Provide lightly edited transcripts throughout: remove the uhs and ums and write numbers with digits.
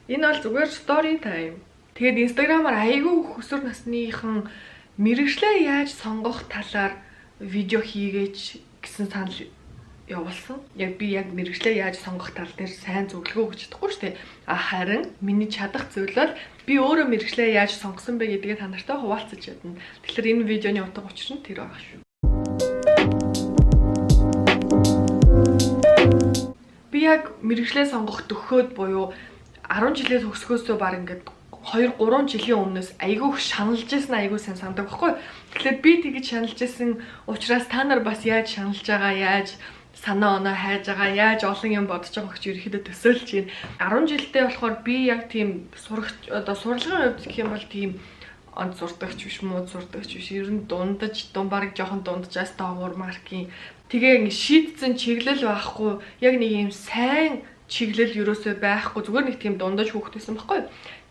Энэ бол зүгээр story time. Тэгээд Instagram-аар айгүй өсвөр насныхан мэргэжлээ яаж сонгох талаар видео хийгээч гэсэн санал явуулсан. Яг би яг мэргэжлээ яаж сонгох тал дээр сайн зөвлөгөө өгч чадахгүй шүү дээ. А харин миний чадах зүйл бол би өөрөө мэргэжлээ яаж сонгосон бэ гэдгийг та нартай хуваалцаж чадна. Тэгэхээр энэ видеоны утга учир нь тэр байгаа шүү. Би яг мэргэжлээ сонгох дөхөөд буюу 10 жилээ төгсгөөсөө баг ингээд 2 3 жилийн өмнөөс айгүйх шаналж исэн, айгүй сайн санадаг байхгүй. Тэгэхээр би тэгэж шаналж исэн учраас та нар бас яаж шаналж байгаа, яаж санаа оноо хайж байгаа, яаж олон юм бодож байгаа гэж ерөөхдөө төсөөлж байна. 10 жилдээ болохоор би яг тийм сурагч, одоо сурлагын хувьд гэх юм бол тийм онц сурдагч биш, муу сурдагч биш. Ер нь дундаж, дун баг жоохон дунджаас доогуур маркийн. Тэгээ ингэ шийдсэн чиглэл байхгүй, яг нэг юм сайн чиглэл ерөөсөө байхгүй, зүгээр нэг тийм дундаж хүүхэд байсан байхгүй.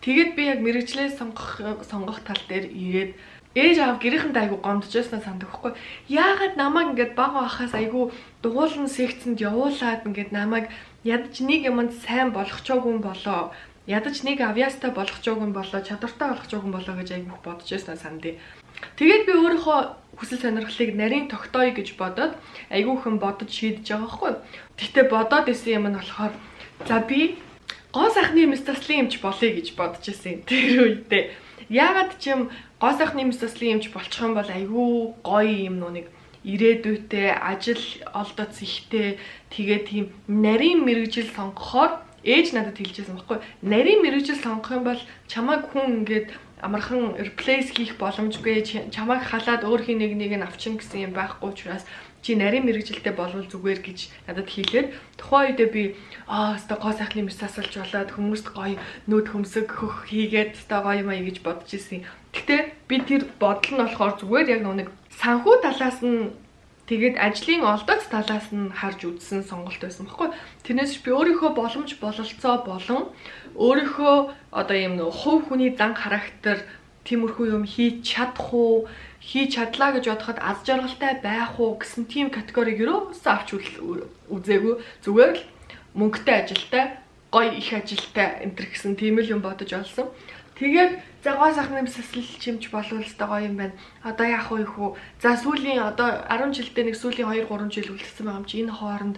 Тэгээд би яг мэргэжлээ сонгох тал дээр ирээд ээж аав гэрийнхэндээ айгу гомдож байснаа санадаг байхгүй. Яагаад намайг ингээд бага байхаас айгу дугуулн секцэнд явуулаад ингээд намайг ядаж нэг юмд сайн болгочоогүй юм болоо. Ядаж нэг авьяастай болгочоогүй юм болоо, чадвартай болгочоогүй юм болоо гэж айгу бодож байснаа сандыг. Тэгээд би өөрийнхөө хүсэл сонирхлыг нарийн тогтооё гэж бодоод айгүйхэн бодож шийдэж байгаа байхгүй. Гэхдээ бодоод исэн юм нь болохоор за би гоо сайхны мэс заслын эмч болъё гэж бодож исэн тэр үедээ. Яагаад ч юм гоо сайхны мэс заслын эмч болчих юм бол айгүй гоё юм нэг ирээдүйтэй, ажил олдоц ихтэй, тэгээ тийм нарийн мэргэжил сонгохоор ээж надад хэлжсэн байхгүй. Нарийн мэргэжил сонгох юм бол чамайг хүн ингээд амархан replace хийх боломжгүй, чамайг халаад өөр хин нэг нэг нь авчина гэсэн юм байхгүй учраас чи нарийн мэргэжилтэй болвол зүгээр гэж надад хэлээд, тухайн үедээ би аа өстой гоо сайхны мэс засалж болоод хүмүүст гоё нүд хөмсөг хөх хийгээд өстой гоё юм аа гэж бодож исэн. Гэхдээ би тэр бодол нь болохоор зүгээр яг нэг санхүү талаас нь, тэгээд ажлын олдоц талаас нь харж үзсэн сонголт байсан байхгүй. Тэрнээс би өөрийнхөө боломж бололцоо болон өөрийнхөө одоо юм нөө хувь хүний зан характер, тиймэрхүү юм хийж чадах уу, хийж чадлаа гэж бодоход аз жаргалтай байх уу гэсэн тийм категориг ерөөсөө авч үзээгүй. Зүгээр л мөнгөтэй ажилтай, гоё их ажилтай энэ төр гэсэн тийм л юм бодож олсон. Тэгээд за гоо сайхны мэс засал чимч болвол өстой гоё юм байна. Одоо яах вэ хүү? За сүүлийн одоо 10 жилдээ нэг сүүлийн 2 3 жил үлдсэн байгаа юм чи энэ хооронд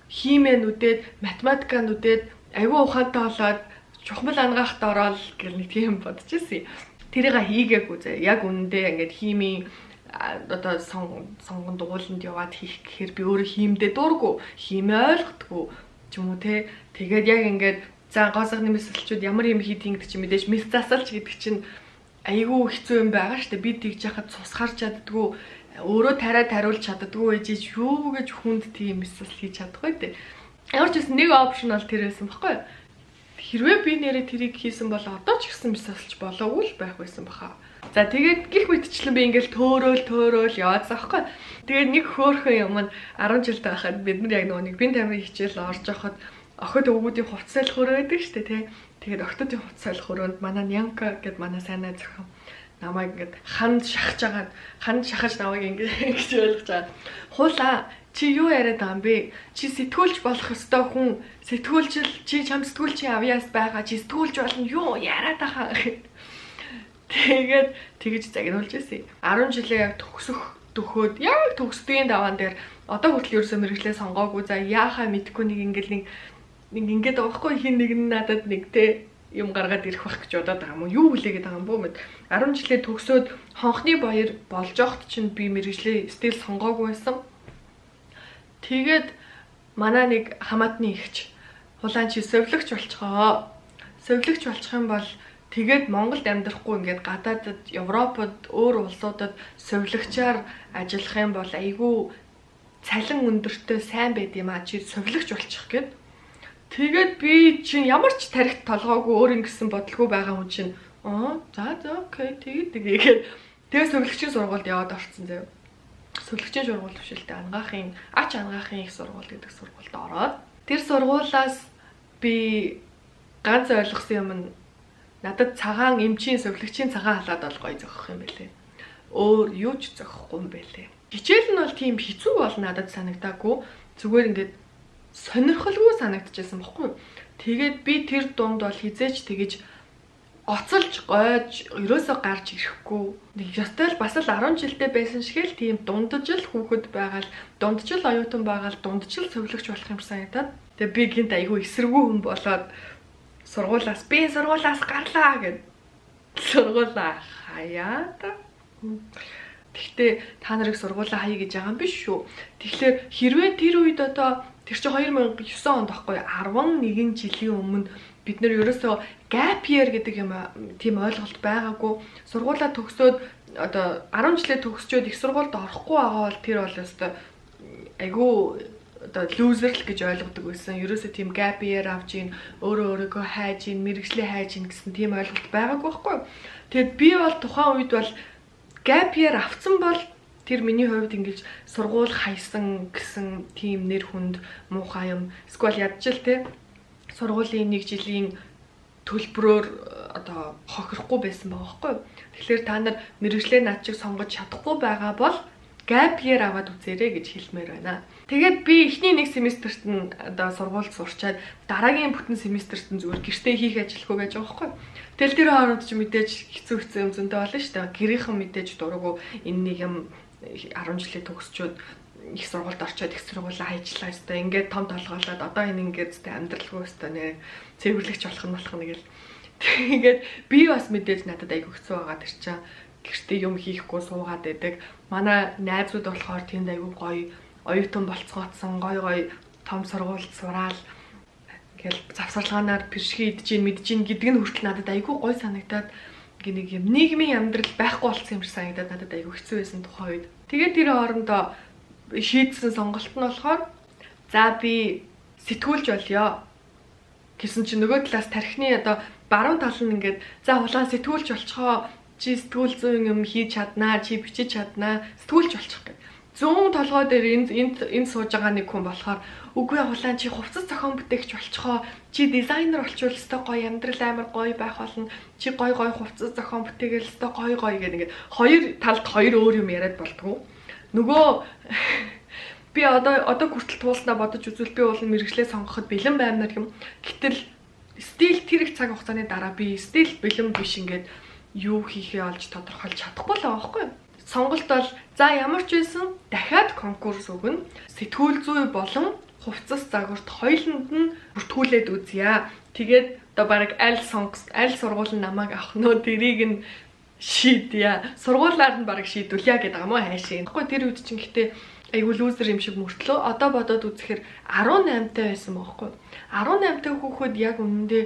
химээ нүдээд, математика нүдээд, айгүй ухаантай болоод чухмал ангаахт ороод гэл нэг тийм бодож ирсэн. Тэрийг хийгээгүй зэ. Яг үнэндээ ингээд химийн одоо сонгон дугууланд яваад хийх гэхээр би өөрөө хиймдээ дургу, химээ ойлгодгоо ч юм уу те. Тэгээд яг ингээд за гоо сайхны мэс засалчуд ямар юм хийдгийг гэдэг чинь мэдээж мэс засалч гэдэг чинь айгүй хэцүү юм байгаа штэ. Би тэгж яхад цус харж чаддгүй, өөрөө тариа тариулж чаддгүй ээж юу гэж хүнд тийм мэс засал хийж чадах вэ те. Ямар ч байсан нэг option бол тэр байсан байхгүй юу? Хэрвээ би нэрээ тэрийг хийсэн бол одоо ч гэсэн мэс засалч болоогүй л байх байсан баха. За тэгээд гих мэтчлэн би ингээл төөрөөл төөрөөл яваадсан байхгүй. Тэгээд нэг хөөхөн юм нь 10 жилд байхад бид нар яг нөгөө нэг бин тамирын хичээл орж явахад охид өвгүүдийн хувцас солих өрөө байдаг шүү дээ тий. Тэгээд охидын хувцас солих өрөөнд манай Нянка гэд манай сайн найз охин намайг ингээд ханд шахаж агаад, ханд шахаж намайг ингээд ингэж ойлгож байгаа. Хуулаа чи юу яриад байгаа юм бэ? Чи сэтгүүлч болох ёстой хүн. Сэтгүүлчл чи чам сэтгүүлчийн авьяас байгаа. Чи сэтгүүлч болно юу яриад байгаа. Тэгээд тэгэж загнуулж ирсэн. 10 жилээ яг төгсөх дөхөөд, яг төгсдгийн даваан дээр одоо хүртэл ерөөсөө мэргэжлээ сонгоогүй. За яахаа мэдэхгүй нэг ингээл нэг нэг ингээд байгаа байхгүй, хин нэг нь надад нэг те юм гаргаад ирэх байх гэж бодоод байгаа юм уу? Юу хүлээгээд байгаа юм бүү мэд. 10 жилээ төгсөөд хонхны баяр болж огт чинь би мэргэжлээ still сонгоогүй байсан. Тэгээд манай нэг хамаатны эгч хулаан чи совилогч болчихоо. Совилогч болчих юм бол тэгээд Монголд амьдрахгүй ингээд гадаадад, Европод, өөр улсуудад совилогчаар ажиллах юм бол айгүй цалин өндөртэй сайн байд юм а, чи совилогч болчих гээд. Тэгээд би чинь ямар ч тархит толгоогүй, өөр ингэсэн бодлого байгаа хүн чинь аа за за okay тэгээд тэгээд тэгээ совилогчийн сургуульд яваад орцсон заяа. Совилогчийн сургууль төвшөлтэй ангаахын ач ангаахын их сургууль гэдэг сургуульд ороод тэр сургуулиас би ганц ойлгосон юм нь надад цагаан эмчийн совилогчийн цагаан халаад бол гоё зохих юм байлээ. Өөр юу ч зохихгүй юм байлээ. Хичээл нь бол тийм хэцүү бол надад санагдаагүй. Зүгээр ингээд сонирхолгүй санагдчихсан бохгүй юу? Тэгээд би тэр дунд бол хизээч тэгэж гоцолж гойж ерөөсөө гарч ирэхгүй. Нэг ёстой л бас л 10 жилдээ байсан шиг л тийм дундаж л хүүхэд байгаал, дундаж л оюутан байгаал, дундаж л цовлогч болох юм санагдаад. Тэгээ би гинт айгүй эсэргүү хүн болоод сургуулаас би сургуулаас гарлаа гэд сургуулаа хаяад. Тэгтээ та нарыг сургуулаа хаяа гэж байгаа юм биш шүү. Тэгэхээр хэрвээ тэр үед одоо тэр чинь 2009 онд байхгүй 11 жилийн өмнө бид нэр ерөөсөө gap year гэдэг юм тийм ойлголт байгаагүй. Сургуулаа төгсөөд одоо 10 жилээ төгсчөөд их сургуульд орохгүй байгаа бол тэр бол ёстой айгүй одоо loser л гэж ойлгодог байсан. Ерөөсөө тийм gap year авч ийн, өөрөө өөрийгөө хайж ийн, мэргэжлээ хайж ийн гэсэн тийм ойлголт байгаагүй байхгүй. Тэгэд би бол тухайн үед бол gap year авцсан бол тэр миний хувьд ингэж сургууль хайсан гэсэн тийм нэр хүнд муухай юм. Эсвэл ядчил те сургуулийн нэг жилийн төлбөрөөр одоо хохирохгүй байсан байгаа байхгүй. Тэгэхээр та нар мэргэжлээ над чиг сонгож чадахгүй байгаа бол gap year аваад үзээрэй гэж хэлмээр байна. Тэгээд би эхний нэг семестрт нь одоо сургуульд сурчаад дараагийн бүтэн семестрт нь зүгээр гэртээ хийх ажилгүй байж байгаа байхгүй. Тэгэл тэр хооронд чи мэдээж хэцүү хэцүү юм зөндөө болно шүү дээ. Гэрийнхэн мэдээж дургу энэ нэг юм 10 жилээ төгсчөөд их сургуульд орчоод их сургуулаа хайчлаа өстой ингээд том толгойлоод одоо энэ ингээд өстой амьдралгүй өстой нэ цэвэрлэгч болох нь болох нь гэл. Тэгээд би бас мэдээж надад айгүй хэцүү байгаа тэр чинь гэртээ юм хийхгүй суугаад байдаг. Манай найзууд болохоор тэнд айгүй гоё оюутан болцгооцсон гоё гоё том сургуульд сураал ингээл завсарлагаанаар пиршги идэж гин мэдж гин гэдэг нь хүртэл надад айгүй гоё санагдаад ингээ нэг юм нийгмийн амьдрал байхгүй болсон юм шиг санагдаад надад айгүй хэцүү байсан тухайн үед. Тэгээд тэр хоорондоо шийдсэн сонголт нь болохоор за би сэтгүүлж болёо гэсэн чинь нөгөө талаас тархины одоо баруун тал нь ингээд за хулаан сэтгүүлч болчихоо, чи сэтгүүл зүйн юм хийж чаднаа, чи бичиж чаднаа, сэтгүүлч болчих гэх. Зүүн толгой дээр энд энд энд сууж байгаа нэг хүн болохоор үгүй хулаан чи хувцас зохион бүтээгч болчихоо, чи дизайнер болчвол өстой гоё амьдрал амар гоё байх болно, чи гоё гоё хувцас зохион бүтээгээл өстой гоё гоё гэдэг ингээд хоёр талд хоёр өөр юм яриад болдгоо. Нөгөө би одоо хүртэл туулснаа бодож үзвэл би бол мэргэжлээ сонгоход бэлэн баймаар юм. Гэтэл стил тэр их цаг хугацааны дараа би стил бэлэн биш ингээд юу хийхээ олж тодорхойлж чадахгүй л байгаа байхгүй юу? Сонголт бол за ямар ч байсан дахиад конкурс өгнө. Сэтгүүл зүй болон хувцас загварт хоёуланд нь бүртгүүлээд үзье. Тэгээд одоо баг аль сонгос аль сургууль нь намайг авах нөө тэрийг нь шийдье. Сургуулиар нь баг шийдүүлье гэдэг юм уу хайшин. Тэгэхгүй тэр үед чинь гэтээ айгүй loser юм шиг мөртлөө одоо бодоод үзэхээр 18 таа байсан байхгүй. 18 таа хүүхэд яг үнэндээ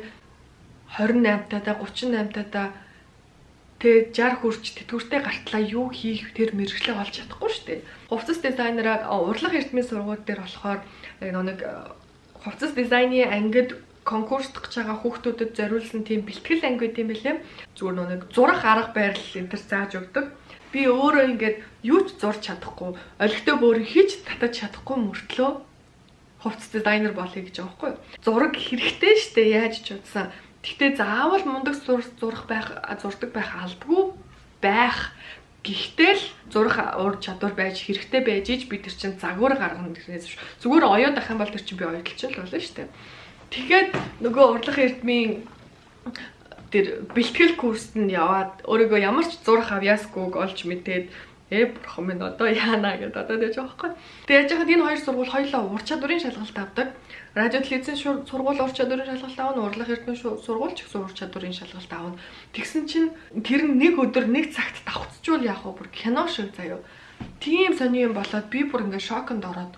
28 таа 38 таа тэ 60 хүрч тэтгэвртэй гартлаа юу хийх тэр мэргэжлээ олж чадахгүй шүү дээ. Хувцас дизайнераа урлаг эрдмийн сургууль дээр болохоор нэг хувцас дизайны ангид конкурст гэж байгаа хүүхдүүдэд зориулсан тийм бэлтгэл анги байт юм билээ. Зүгээр нэг зурах арга барил энэ төр зааж өгдөг. Би өөрөө ингээд юу ч зурж чадахгүй, олигтой бөөрийн хийж татаж чадахгүй мөртлөө хувцас дизайнер болъё гэж байгаа байхгүй юу? Зураг хэрэгтэй штэ яаж ч утсан. Гэхдээ заавал мундаг зурах байх, зурдаг байх албагүй байх. Гэхдээ л зурах ур чадвар байж хэрэгтэй байж ич би тэр чинь загвар гаргана гэснээс зүгээр оёод ах юм бол тэр чинь би оёдолч л болно штэ. Тэгээд нөгөө урлах эрдмийн тэр бэлтгэл курст нь яваад өөрийгөө ямар ч зурах авьяасгүйг олж мэдээд бурхан минь одоо яана гэдээ одоо тэгж байгаа байхгүй. Тэгээд яаж яхад энэ хоёр сургууль хоёулаа ур чадварын шалгалт авдаг. Радио телевизийн сургууль ур чадварын шалгалт авна, урлаг эрдмийн сургууль ч гэсэн ур чадварын шалгалт авна. Тэгсэн чинь тэр нь нэг өдөр нэг цагт давхцчвал яах вэ? Бүр кино шиг заяо. Тийм сони юм болоод би бүр ингээд шоконд ороод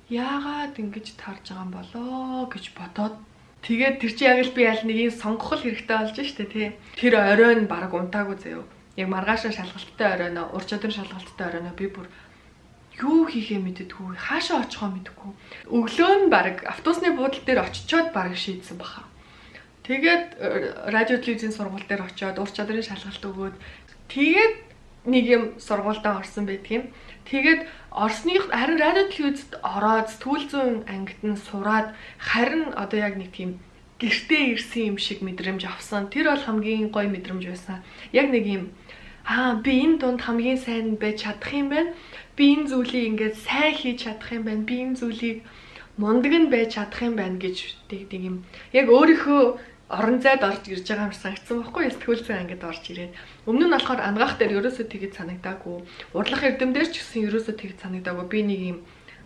яагаад ингэж таарж байгаа юм болоо гэж бодоод тэгээд тэр чинь яг л би аль нэгийг сонгох хэрэгтэй болж штэ тий. Тэр оройн баг унтаагүй заяо. Яг маргаашаа шалгалттай оройноо, ур чадварын шалгалттай оройноо би бүр юу хийхээ мэддэггүй, хаашаа очихоо мэддэггүй. Өглөө нь баг автобусны буудлын дээр очичоод баг шийдсэн баха. Тэгээд радио телевизийн сургууль дээр очиод ур чадварын шалгалт өгөөд тэгээд нэг юм сургуульдаа орсон байдаг юм. Тэгээд орсных харин радио телевизэд ороод сэтгүүл зүйн ангид нь сураад харин одоо яг нэг тийм гэртээ ирсэн юм шиг мэдрэмж авсан. Тэр бол хамгийн гоё мэдрэмж байсан. Яг нэг юм би энэ дунд хамгийн сайн байж чадах юм байна. Би энэ зүйлийг ингээд сайн хийж чадах юм байна. Би энэ зүйлийг мундаг нь байж чадах юм байна гэж тэг юм. Яг өөрийнхөө орон зайд орж ирж байгаа юм санагдсан байхгүй юу? Сэтгүүл зүйн ангид орж ирээд. Өмнө нь болохоор ангаах дээр ерөөсөө тэгэж санагдаагүй. Урлах эрдэм дээр ч гэсэн ерөөсөө тэгэж санагдаагүй. Би нэг юм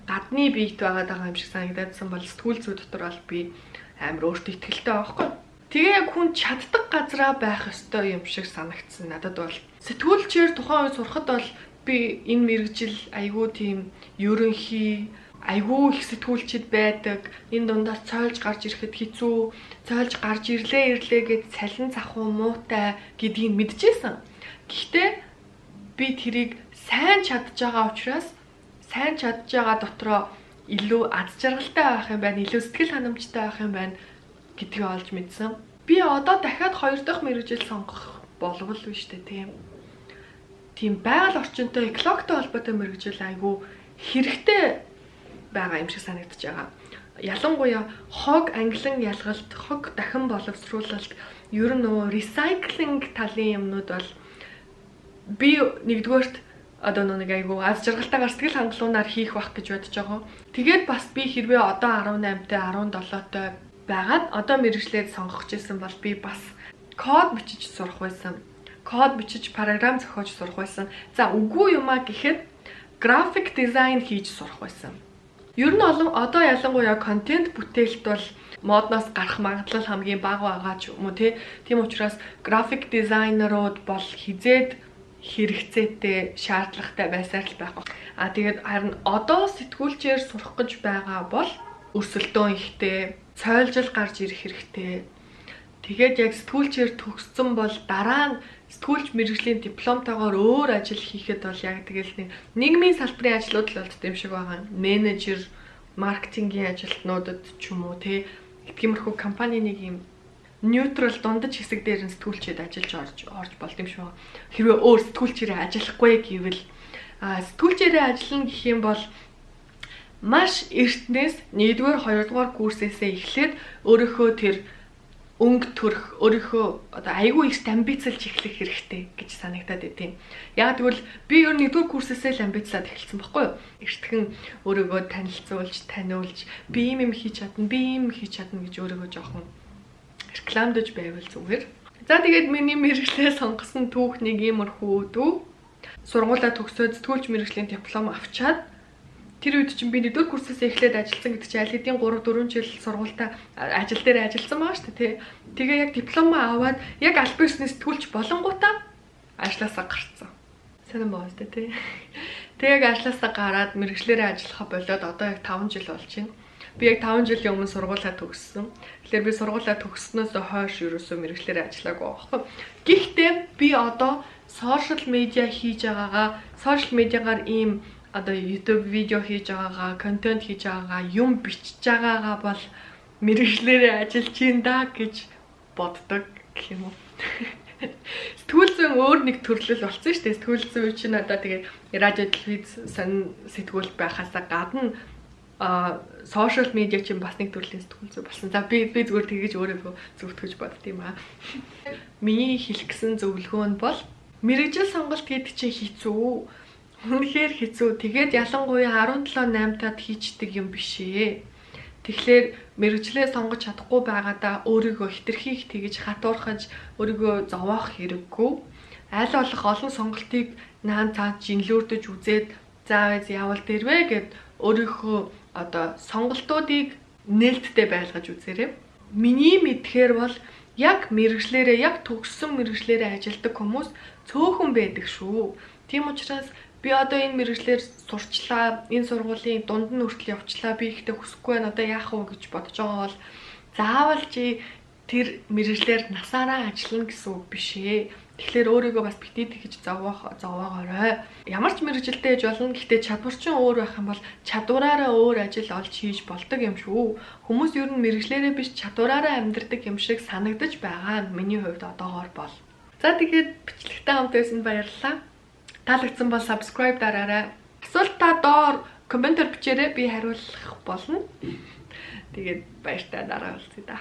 гадны биет байгаад байгаа юм шиг санагдаадсан бол сэтгүүл зүй дотор бол би амар өөртөө итгэлтэй байгаа байхгүй юу? Тэгээ яг хүн чаддаг газараа байх ёстой юм шиг санагдсан надад бол. Сэтгүүлчээр тухайн үед сурахад бол би энэ мэргэжил айгүй тийм ерөнхий айгүй их сэтгүүлчид байдаг. Энэ дундаас цойлж гарч ирэхэд хэцүү, цойлж гарч ирлээ гэж цалин цахуу муутай гэдгийг мэдчихсэн. Гэхдээ би тэрийг сайн чадж байгаа учраас сайн чадж байгаа дотроо илүү аз жаргалтай байх юм байна, илүү сэтгэл ханамжтай байх юм байна гэдгийг олж мэдсэн. Би одоо дахиад хоёр дахь мэргэжил сонгох болвол биш үү тийм. Тийм байгаль орчинтой, экологтой холбоотой мэргэжил айгүй хэрэгтэй байгаа юм шиг санагдаж байгаа. Ялангуяа хог ангилан ялгалт, хог дахин боловсруулалт, ер нь нөгөө recycling талын юмнууд бол би нэгдүгээрт одоо нэг айгүй аз жаргалтайгаар сэтгэл хангалуунаар хийх байх гэж бодож байгаа. Тэгээд бас би хэрвээ одоо 18-тай, 17-той байгаад одоо мэргэжлээд сонгох гэсэн бол би бас код бичиж сурах байсан. Код бичиж, програм зохиож сурах байсан. За үгүй юмаа гэхэд график дизайн хийж сурах байсан. Ер нь олон одоо ялангуяа контент бүтээлт бол модноос гарах магадлал хамгийн бага байгаа ч юм уу тий. Тийм учраас график дизайнерууд бол хизээд хэрэгцээтэй, шаардлагатай байсаар л байхгүй. А тэгээд харин одоо сэтгүүлчээр сурах гэж байгаа бол өрсөлдөөн ихтэй, цойлжил гарч ирэх хэрэгтэй. Тэгээд яг сэтгүүлчээр төгссөн бол дараа нь сэтгүүлч мэргэжлийн дипломтойгоор өөр ажил хийхэд бол яг тэгэл нэг нийгмийн салбарын ажлууд л болд юм шиг байгаа. Менежер, маркетингийн ажилтнуудад ч юм уу тий. Тиймэрхүү компани нэг юм neutral дундаж хэсэг дээр нь сэтгүүлчээд ажиллаж орж болд юм шиг байна. Хэрвээ өөр сэтгүүлчээрээ ажиллахгүй гэвэл сэтгүүлчээрээ ажиллана гэх юм бол маш эртнээс 1-р 2-р курсээсээ эхлээд өөрийнхөө тэр өнгө төрх, өөрийнхөө одоо айгүй их амбицлж эхлэх хэрэгтэй гэж санагдаад идэв. Яг тэгвэл би ер нь 1-р курсээсээ л амбицлаад эхэлсэн байхгүй юу? Эртхэн өөрийгөө танилцуулж, таниулж, би ийм юм хийж чадна, би ийм хийж чадна гэж өөрийгөө жоохон рекламдаж байвал зүгээр. За тэгээд миний мэргэжлээ сонгосон түүх нэг иймэрхүү дүү. Сургуулаа төгсөөд сэтгүүлч мэргэжлийн диплом авчаад тэр үед чинь би 1-р курсээс эхлээд ажилласан гэдэг чинь аль хэдийн 3-4 жил сургуультаа ажил дээр ажилласан байгаа шүү дээ тий. Тэгээ яг дипломоо аваад яг аль биесний сэтгүүлч болонгуудаа ажлаасаа гарцсан. Сонин боо шүү дээ тий. Тэгээ яг ажлаасаа гараад мэргэжлээрээ ажиллахаа болоод одоо яг 5 жил болж байна. Би яг 5 жилийн өмнө сургуулаа төгссөн. Тэгэхээр би сургуулаа төгссөнөөс хойш ерөөсөө мэргэжлээрээ ажиллаагүй байхгүй. Гэхдээ би одоо social media хийж байгаагаа, social media-гаар ийм одоо YouTube видео хийж байгаагаа, контент хийж байгаагаа, юм бичиж байгаагаа бол мэргэжлээрээ ажиллаж чинь да гэж боддог гэх юм уу. Сэтгүүл зүйн өөр нэг төрлөл болсон шүү дээ. Сэтгүүл зүй чинь одоо тэгээд радио, телевиз, сонин сэтгүүл байхаасаа гадна social media чинь бас нэг төрлийн сэтгүүл зүй болсон. За би зүгээр тэгэж өөрийгөө зөвтгөж бодд юм аа. Миний хэлэх гэсэн зөвлөгөө нь бол мэргэжил сонголт гэдэг чинь хэцүү. Үнэхээр хэцүү. Тэгээд ялангуяа 17 8 тад хийчдэг юм биш ээ. Тэгэхээр мэргэжлээ сонгож чадахгүй байгаадаа өөрийгөө хэтэрхий их тэгэж хатуурхаж өөрийгөө зовоох хэрэггүй. Аль болох олон сонголтыг наан цаан жинлүүрдэж үзээд заавал явал дэрвэ гэд өөрийнхөө одоо сонголтуудыг нээлттэй байлгаж үзээрэй. Миний мэдхээр бол яг мэргэжлээрээ яг төгссөн мэргэжлээрээ ажилладаг хүмүүс цөөхөн байдаг шүү. Тийм учраас би одоо энэ мэргэжлээр сурчлаа, энэ сургуулийн дунд нь хүртэл явчлаа, би ихтэй хүсэхгүй байна, одоо яах вэ гэж бодож байгаа бол заавал чи тэр мэргэжлээр насаараа ажиллана гэсэн үг биш ээ. Тэгэхээр өөрийгөө бас битгий тэгж зовоогоорой. Ямар ч мэргэжилтэй ээж болно. Гэхдээ чадвар чинь өөр байх юм бол чадвараараа өөр ажил олж хийж болдог юм шүү. Хүмүүс ер нь мэргэжлээрээ биш чадвараараа амьдрдаг юм шиг санагдаж байгаа нь миний хувьд одоогоор бол. За тэгээд бичлэгтэй хамт байсан баярлалаа. Таалагдсан бол subscribe дараарай. Асуулт та доор комментээр бичээрэй. Би хариулах болно. Тэгээд баяртай дараа уулзъя да.